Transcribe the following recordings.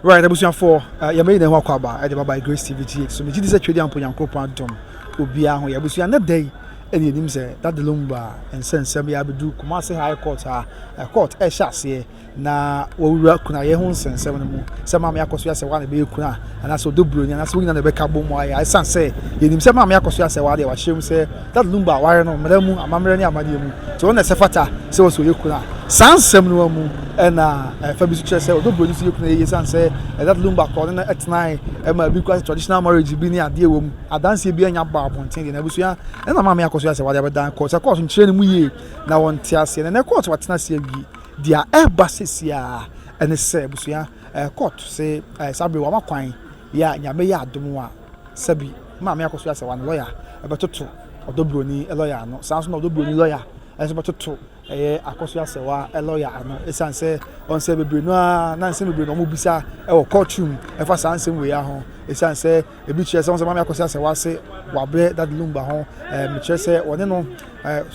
Right, abusuafoɔ, yɛma nyinaa ho akɔ aba ɛde ba by Grace TV GH. So megye di sɛ Twɛdi Ampo Nyankopɔn adom obiara ho yɛ. Abusua, ne da yi ɛne yɛnim sɛ Daddy Lumba nsɛnsɛm yɛ abɛdu Kumasi High Court a court ɛhyɛ aseɛ na wɔwura kunayɛ ho nsɛnsɛm no mu sɛ Maame Akosua Serwaa na ɛbɛyɛ kuna anaasɛ Ɔdɔ Buroni anaasɛ wɔn nyinaa na ɛbɛka bom ayɛ. Ɛsiane sɛ yɛnim sɛ Maame Akosua Serwaa deɛ, wakyerɛ mu sɛ Daddy Lumba aware no mmara mu, amammerɛ ne amanneɛ mu, nti ɔno na ɛsɛ fata sɛ wɔsɛ ɔyɛ kuna. Saa nsɛm no mu ɛna ɛfa bi so kyerɛ sɛ Ɔdɔ Buroni nso yɛ kuna yie, ɛsiane sɛ Daddy Lumba kɔ ɔne no ɛtenae ɛma ebi kura traditional marriage bi ne adeɛ wɔ mu, adanseɛ bi anya ba abɔnten deɛ. Na abusua, ɛna Maame Akosua Serwaa deɛ abɛdan court sɛ court nkyerɛ ne mu yie na wɔnte aseɛ. Na ɛnɛ court watena ase awie deɛ ɛreba sisi a ɛne sɛ, abusua, court sɛ saa bere wama kwan yɛ a Nyame yɛ adom a, sɛbi, Maame Akosua Serwaa ne lawyer ɛbɛtoto Ɔdɔ Buroni lawyer ano. Saa nso na Ɔdɔ Buroni lawyer ɛnso bɛtoto ɛyɛ Akosua Serwaa lawyer ano, ɛsiane sɛ ɔn sɛ bebree no ara na nsɛm bebree na wɔn bisa ɛwɔ court room ɛfa saa nsɛm wei ho, ɛsiane sɛ ebi kyerɛ sɛ wɔn sɛ Maame Akosua Serwaa se wabrɛ Daddy Lumba ho, mekyerɛ sɛ wɔne no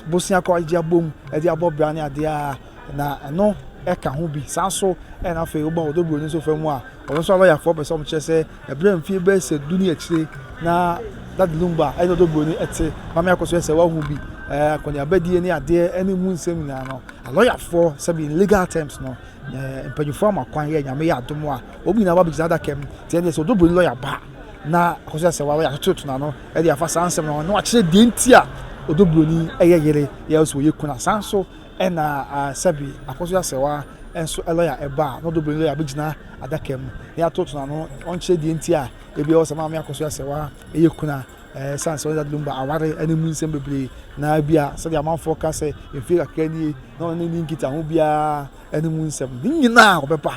bosia kɔ agye abom ɛde abɔ bra ne adeɛ a na ɛno ɛka ho bi. Saa nso ɛna afei wobɔ Ɔdɔ Buroni nso fam a, ɔno nso alɔyafoɔ pɛ sɛ wɔn kyerɛ sɛ ɛberɛ mfie bɛyɛ sɛ 10 ne akyire na Daddy Lumba ɛne Ɔdɔ Buroni ɛte Maame Akosua Serwaa ho bi akɔneabadie ne adeɛ ɛne mu nsɛm nyinaa no, alɔyafoɔ, sɛbi, in legal terms no, mpanyinfoɔ ama kwan yɛ Nyame yɛ adom a, wɔn nyinaa ba bɛgyina adaka mu. Nti ɛne sɛ Ɔdɔ Buroni lɔya ba na Akosua Serwaa lɔya atoto n'ano ɛde afa saa nsɛm no na wakyerɛ deɛ nti a Ɔdɔ Buroni ɛyɛ yere yɛ nso ɔyɛ kuna. Saa nso ɛna sɛbi, Akosua Serwaa nso lɔya ɛba a, na Ɔdɔ Buroni lɔya bɛgyina adaka mu na yɛatoto n'ano, ɔnkyerɛ deɛ nti a ebi ɛwɔ sɛ Maame Akosua Serwaa ɛyɛ kuna, san sɛ ɔne Daddy Lumba aware ɛne mu nsɛm bebree na ebi a sɛdeɛ amanfoɔ ka sɛ mfie kakra nie na ɔne ne nkita ho biara ɛne mu nsɛm ne nyinaa, ɔbɛba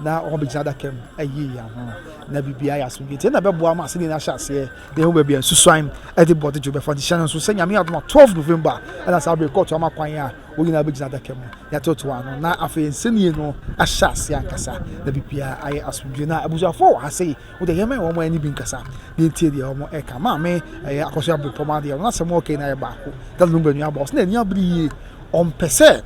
na wɔn bɛgyina adaka mu ayi yɛn ho na biribiara yɛ asomdwe. Nti ɛna bɛboa ma asɛnni no ahyɛ aseɛ na ɛho baabi a nsusuan ɛde bɔ de dwo bɛfa. Nti hyɛ no nso sɛ Nyame adom a, 12 November ɛna saa bere kɔɔto ama kwan a wɔn nyinaa bɛgyina adaka mu yɛatoto ano na afei nsɛnnie no ahyɛ aseɛ ankasa na biribiara ayɛ asomdwe. Na abusuafoɔ wɔ ha sei, wode yɛmɛ wɔn ani bi nkasa na ntie deɛ wɔn ɛka. Maame ɛyɛ Akosua Brempɔma deɛ, ɔno asɛm ɔkɛ na ayɛ baako. Daddy Lumba nua bɔ ɔsɛ na ani abere yie, ɔmpɛ sɛ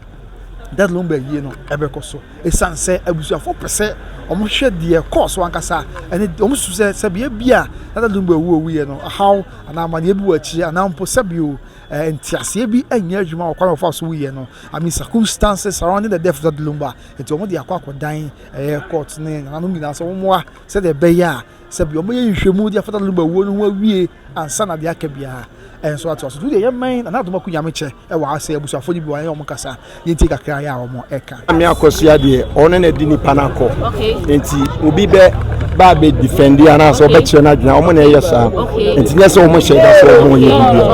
Daddy Lumba yie no ɛbɛkɔ so, ɛsiane sɛ abusuafoɔ pɛ sɛ wɔhwɛ deɛ kɔɔ so ankasa ɛne wɔn susu sɛ sɛbi ebi a Daddy Lumba owu owuiɛ no, ɔhaw anaa amaneɛ bi wɔ akyire anaa mpo sɛbi o nteaseɛ bi nyɛ adwuma wɔ kwan a wɔfa so wuyɛ no, I mean, circumstances surrounding the death of Daddy Lumba. Nti wɔn de akɔ akɔdan ɛyɛ court ne nananom nyinaa sɛ wɔn mmoa sɛdeɛ ɛbɛyɛ a sɛbi wɔn yɛ nhwehwɛmu de afa Daddy Lumba wuo no ho awie ansa na deɛ aka biara ɛnso ato aso. Deɛ yɛmɛn Nana Adom Ako Nyame kyɛ ɛwɔ ha sɛ abusuafoɔ no bi wɔn ayɛ wɔn kasa, yɛntie kakra yɛ a wɔn ɛka. Maame Akosua deɛ, ɔno na di nipa no akɔ, nti obi bɛ ba bɛ defend anaasɛ ɔbɛkyerɛ no adwene, ɔmo na ɛyɛ saa, nti nyɛ sɛ ɔmo hyɛ da sɛ ɔmo yɛ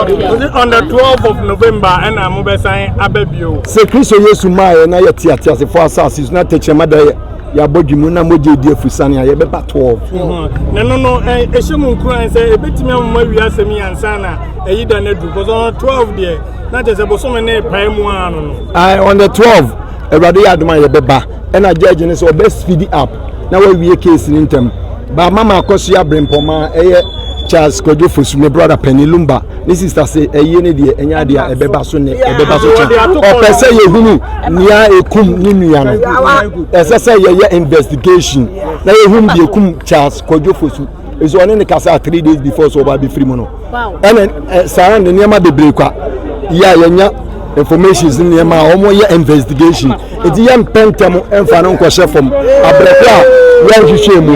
biribi. On the 12th of November ɛna mo bɛsan aba bio? Sɛ Kristo Yesu maa yɛ na yɛte ateasefoɔ asase so na tɛkyerɛma da yɛabɔ dwi mu na mogya edi afusane a, yɛbɛba 12. Na no ɛhyɛ mu nkuran sɛ ebɛtumi amoma wi asɛm yi ansa na ɛyi da no adu, because on the 12 deɛ na kyerɛ sɛ bosome ne pae mu ara no. On the 12, Awurade yɛ adom a, yɛbɛba. Ɛna judge no sɛ ɔbɛ speed up na wawie case no ntɛm ba. Mama Akosua Brempɔma, ɛyɛ Charles Kwadwo Fosu, me brother Penny Lumba ne sister, sɛ ɛyie ne deɛ, ɛnyɛ adeɛ a ɛbɛba so ne ɛbɛba so kyɛn. Ɔpɛ sɛ yɛhunu nea ekum ne nua no. Ɛsɛ sɛ yɛyɛ investigation na yɛhunu deɛ ekum Charles Kwadwo Fosu. Nso ɔne ne kasa 3 days before so ɔba abɛfiri mu no, ɛna saa ne nneɛma bebree kwa yɛ a yɛnya informations ne nneɛma a wɔn yɛ investigation, eti yɛ mpɛntɛm mfa no nkɔhyɛ fam abrɛko a yɛnhwehwɛ mu.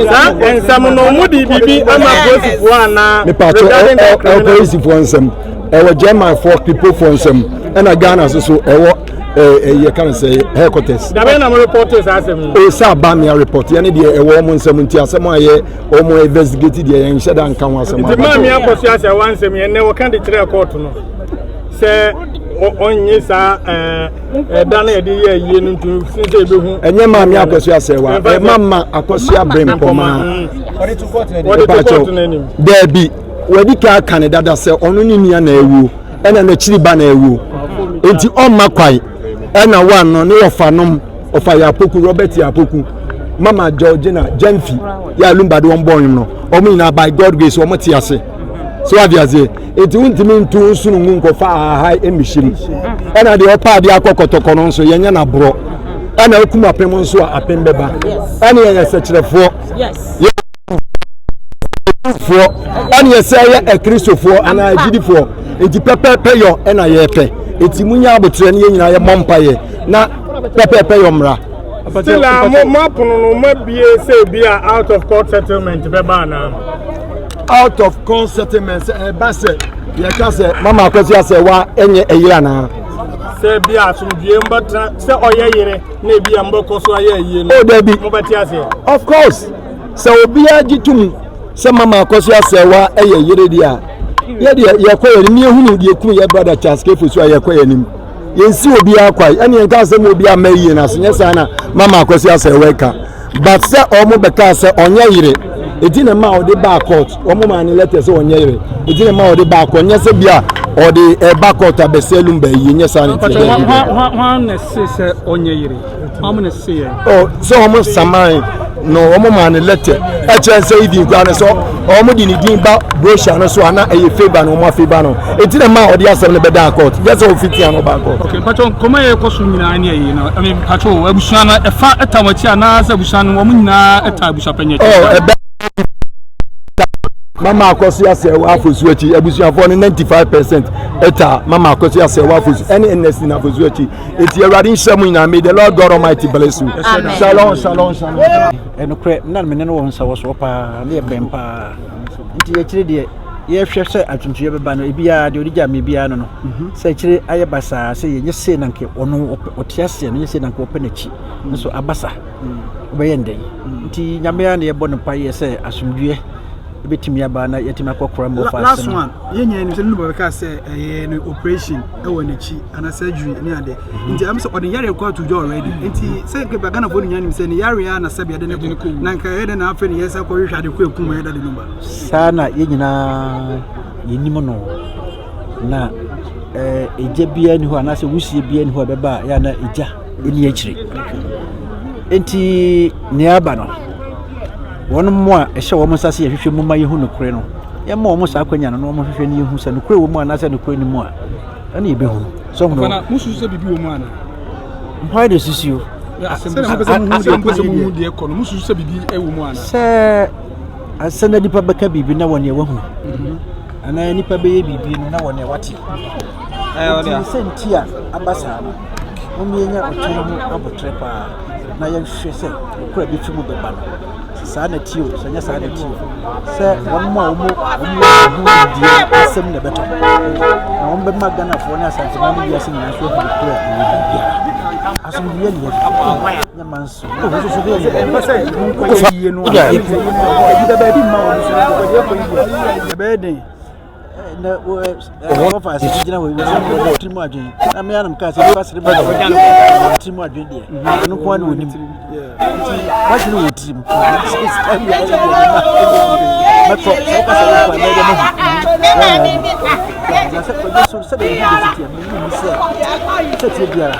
Saa nsɛm no, mo de biribi ama polisifoɔ anaa? Mipatso, ɛwɔ polisifoɔ nsɛm, ɛwɔ Germanfoɔ kripofoɔ nsɛm, ɛna Ghana nso so ɛwɔ ɛɛ yɛ kan sɛ headquarters. Dabe na mo report saa asɛm yi? O sɛ aba mea report yɛn deɛ, ɛwɔ wɔn nsɛm, nti asɛm a yɛ wɔn investigate deɛ, yɛn nhyɛ da nka ho asɛm. Nti Maame Akosua Serwaa nsɛm yɛn nɛ wɔka de kyerɛ court no sɛ ɔnye saa ɛda no yɛde yɛ ayie no nti sin sɛ ebehu. Ɛnyɛ Maame Akosua Serwaa, ɛ Mama Akosua Brempɔmaa. Wɔde to court n'anim. Dɛɛbi, wɔde ka aka ne dada sɛ ɔno ne nua na awuo, ɛna n'akyiri ba na awuo, nti ɔmma kwan. Ɛna wa no ne wɔfa nom ɔfa yɛ Apoku, Robert yɛ Apoku, Mama Georgina Gyamfi yɛ Alumba de wɔn bɔ ɔnwom no, wɔn nyinaa by God grace wɔn te ase so ade aseɛ, nti wontumi ntu nsono ngu nkɔfa ahaha mmihyɛ mu. Ɛna deɛ ɔpa adeɛ akɔ kɔtɔkɔ no nso, yɛnyɛ n'aborɔ. Ɛna okum apem nso a apem bɛba. Ɛne yɛyɛ sɛkyerɛfoɔ. Foɔ ɛne yɛsɛ yɛ akristofoɔ anaa agyidifoɔ. Nti pɛpɛɛpɛ yɔ ɛna yɛpɛ. Nti mu nya abotrɛ ne yɛn nyinaa yɛmmɔ mpaeɛ na pɛpɛɛpɛ yɔ mmra. Still a mo mo apono no mo abie sɛ ebi a out of court settlement bɛba anaa? Out of court settlement sɛ ɛba sɛ yɛka sɛ mama akwasi asɛ wa ɛnyɛ ɛyere anaa? Sɛ bi a asomdwie mbɛtena sɛ ɔyɛ yere na ebi a mbɛkɔ so ayɛ ayie no. Oh dabi. Mo bɛte aseɛ. Of course sɛ obiara gye tom sɛ mama akwasi asɛ wa ɛyɛ yere deɛ a yɛ deɛ yɛkɔ yɛn anim yɛhunu deɛ kum yɛ brother Charles Kefo so a yɛkɔ yɛn anim. Yɛnsi obiara kwae ɛne yɛnka asɛm obiara mma yie no ase nyɛ saa na mama akwasi asɛ wɛka but sɛ ɔmo bɛka sɛ ɔnyɛ yere eti na ma ɔde baa court ɔmo maa ne letter sɛ ɔnyɛ yere eti na ma ɔde baa court nyɛ sɛ bia ɔde ɛba court abɛsɛ lumba yie nyɛ saa na ti ɛbɛn bi. Hwan na se sɛ ɔnyɛ yere? Hwan na se yɛ? Ɔ sɛ ɔmo saman no ɔmo maa ne letter ɛkyɛn sɛ even kura no sɛ ɔmo de ne din ba brochure no so ana ɛyɛ favour no ɔmo afavour no eti na ma ɔde asɛm no bɛda court yɛ sɛ ɔfiti ano ba court. Okay, mpatwa nkɔmɔ yɛ kɔ so nyinaa ne ɛyi no. I mean, mpatwa abusua no ɛfa ɛta wɔn akyi anaasɛ abusua no wɔn nyinaa ɛta abusua panyin akyi. Ɔ ɛbɛ mama akɔso asɛ wɔ afosu akyi abusuafoɔ no 95% ɛta mama akɔso asɛ wɔ afosu ɛne nsc na afosu akyi eti awurade nhyɛ mu nyinaa may the lord god almighty bless you. Amen. Shalom shalom shalom. Ɛnokorɛ na mene no wɔ nsawɔsoɔ paa ne yɛbɛn paa nti akyire deɛ yɛhwɛ sɛ atuntuiɛ bɛba no ebiara deɛ ɔde gya me biara no no sɛ akyire ayɛ basaa sɛ yɛnyɛ sei na nka ɔno ɔte aseɛ no nyɛ sei na nka ɔpɛ n'akyi nso abasa wobɛyɛ ndɛn nti nyame a na yɛbɔ no mpaeɛ sɛ asomdwoeɛ ɛbɛtumi aba na yɛtumi akɔkora mu ɔfa Last one, yɛn nyinaa nim sɛ Lulu bɛka sɛ ɛyɛ no operation ɛwɔ n'akyi ana surgery ne ade nti ɛm sɛ ɔde yare kɔ ato dwa already nti sɛ nka Ghanafoɔ no nyinaa nim sɛ ne yare a na sɛbi ɛde ne kɔ na nka ɛyɛ dɛ na afei ne yɛsɛ kɔhwehwɛ ade kɔ ekum ɛyɛ dade no ba. Saa na yɛn nyinaa yɛnim no na ɛgya biara ni hɔ anaasɛ wusie biara ni hɔ a ɛbɛba a yɛ ana ɛgya ɛni akyire nti nea aba no wɔn mo a ɛhyɛ wɔn nsa sɛ yɛhwehwɛ mu ma yɛhu nokorɛ no yɛma wɔn saa akwanya no na wɔn hwehwɛ no yɛhu sɛ nokorɛ wɔ mu anaasɛ nokorɛ no mu a ɛna yɛbɛhu sɛ ɔhono Fana, mususu sɛ biribi wɔ mu ana? Hwan na ɛsusu o? Asɛm deɛ kɔ no, mususu sɛ biribi wɔ mu ana? Sɛ asɛ na nipa bɛka biribi na wɔ nea wahu anaa nipa bɛyɛ biribi no na wɔ nea wate nti sɛ nti a aba saa no wɔn yɛnya ɔtwɛn ho abotrɛ paa na yɛnhwɛ sɛ okura bi fi mu bɛba no saa na ti o sɛ nyɛ saa na ti o sɛ wɔn mu a wɔn wɔn wɔ ho nimdeɛ asɛm na ɛbɛtɔ na wɔn bɛma Ghanafoɔ ne Asanteman ne wiase nyinaa nso ahu nokorɛ a ɛwɔ biribiara asomdwoeɛ ne yɛhwehwɛ nyɛ manso Ɛbɛyɛ den. Na wɔfa ase gyina hɔ wɔ tiri mu adwene na mmea nom kaa sɛ nipa sere ba wɔ tiri mu adwene deɛ ɛno nko ara na wɔnim nti wadwene wɔ tiri mu mɛtɔ sɛ woka sɛ wokɔ ɛmɛ dɛ mahu na sɛ kwadwo so sɛdeɛ mehu bɛsi teɛ mehu sɛ sɛ tie biara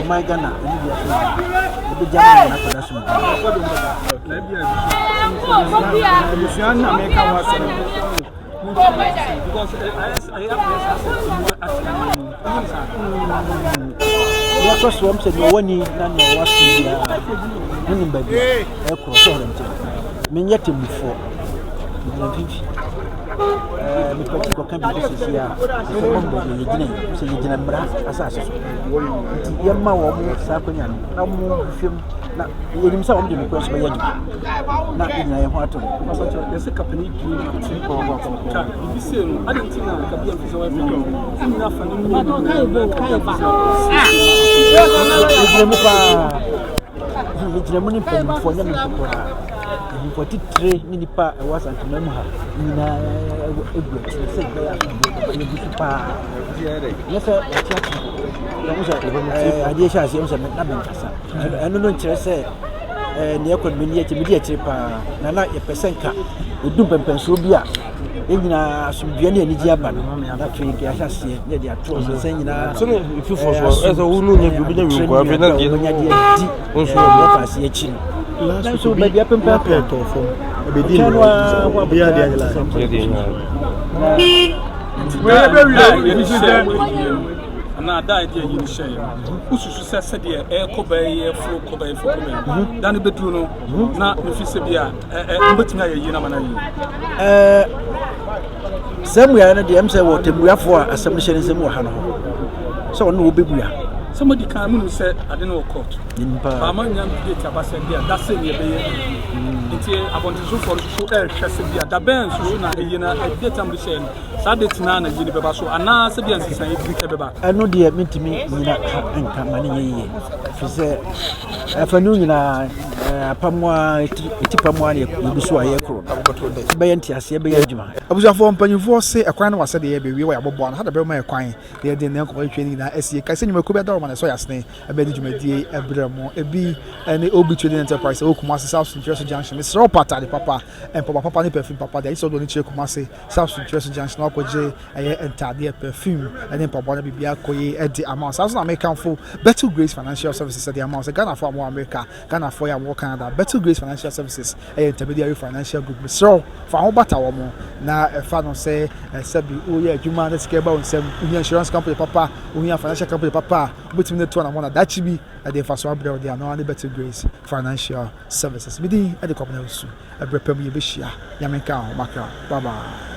ɔman Ghana ɛne wiase ɛbɛgya no nyina kɔda so mu. Abusua na meka ho asɛm. Yɛkɔ soɔ m sɛ deɛ ɔwɔ ni na nea ɔwɔ aso biara wonim baabi a ɛkorɔ sɛ ɔrɛ nkyɛn menyɛ temmufoɔ megyina mfimfini mepɛ kɔka biribi sisi a sɛ wɔn baabi a yɛgyina yi sɛ yɛgyina mmara asase so nti yɛma wɔn saa akonnwa no na wɔn hwehwɛ mu na yɛnim sɛ wɔn de nokorɛ nso bɛyɛ adwuma na yɛnyina yɛn ho ato no. Yɛsɛ kapani duru ka biribi sei no ade nti na kabea mfi sɛ wɔyɛ nyina fa no mu yɛgyina mu paa yɛgyina mu ne mpanimfoɔ nyɛ me nko koraa mpanimfoɔ titire ne nnipa a ɛwɔ Asantema mu ha nyinaa ɛgu akyire sɛ ɛbɛyɛ asomdwoeɛ yɛgu so paa nyɛ sɛ yɛte ate sɛ adeɛ hyɛ aseɛ sɛ na menkasa Ɛno no nkyerɛ sɛ nea ɛkɔ no m'ani akyi, medi akyire paa. Na na yɛpɛ sɛ nka ɛdu mpɛmpɛnsoɔ bi a yɛn nyinaa asomdwoeɛ ne anigyeɛ aba no, na afei nka yɛahyɛ aseɛ na yɛde ato ɔmansan nyinaa asomdwoeɛ ne abotire ne nea wɔbɛnya de adi wɔfa aseɛ akyi no. Nanso baabi apempɛ akɔ ɔtwɛn no ara ho abotire te sɛ mpɛmpɛnsoɔ. Anaa da a yɛde ayi no hyɛeɛ no, wosusu sɛ sɛdeɛ ɛrekɔ bɛyɛ yɛ foro kɔ bɛyɛ foro kɔ bɛyɛ da no bɛduru no na mefi sɛ bi a wobɛtumi ayɛ yie no ama no ayɛ Saa mmuaeɛ no deɛ ɛm sɛ wɔ tɛmmuafoɔ a asɛm no hyɛ ne nsam wɔ ha no hɔ sɛ ɔno na wɔbɛbua. Sɛ modi kan monim sɛ ade no wɔ court baama nya date aba sɛ bi a da sɛ ne ɛbɛyɛ nti abɔntensofoɔ no nso ɛrehwɛ sɛ bi a da bɛn nso so na ɛyie no date a mode hyɛɛ no saa date no ara na yie no bɛba so anaa sɛ bia nsesaeɛ bi bɛba? Ɛno deɛ mentumi nyina ha nka ma no nyɛ yie ɛfiri sɛ afanu nyinaa apam a ɛti pam a na yɛgu so a yɛkoro no bɛyɛ nteaseɛ bɛyɛ adwuma. Abusuafoɔ mpanyinfoɔ se ɛkwan no wasɛ deɛ yɛbɛwie wɔ yɛabɔboa no ha da bɛma ɛkwan na yɛde ne nkɔmɔ twetwe no nyinaa asie kae sɛ nnwumakuo bi adaworoma na ɛsɔ yɛasene ɛbɛde dwumadie ɛbrɛ mo ebi ɛne OB Trading Enterprise ɛwɔ Kumasi South Nkyerɛso Junction mesrɛ wo pa ataade papa mpaboa papa ne perfume papa deɛ agye sɛ wode w'ani kyerɛ Kumasi South Nkyerɛso Junction na wakɔgye ɛyɛ ntaadeɛ, perfume ne mpaboa na biribiara kɔ yie de ama wo. Saa nso na mekamfo Bethel Grace Financial Services de ama wo sɛ Ghanafoɔ a mowɔ Amerika, Ghanafoɔ yɛ a mowɔ Canada, Bethel Grace Financial Services ɛyɛ intermediary financial group. Mesrɛ wo, fa ho bata wɔn na ɛfa no sɛ sɛbi woyɛ adwuma na sika ɛba wo nsam, wohia insurance company papa, wohia financial company papa a, wobɛtumi ne to anamɔ na daakye bi ɛde mfasoɔ abrɛ wo de ano ne Bethel Grace Financial Services. Me din de Kwabena Owusu. Ɛberɛ pa mu yɛbɛhyia. Nyame nka wo ho. Makra. Bye bye.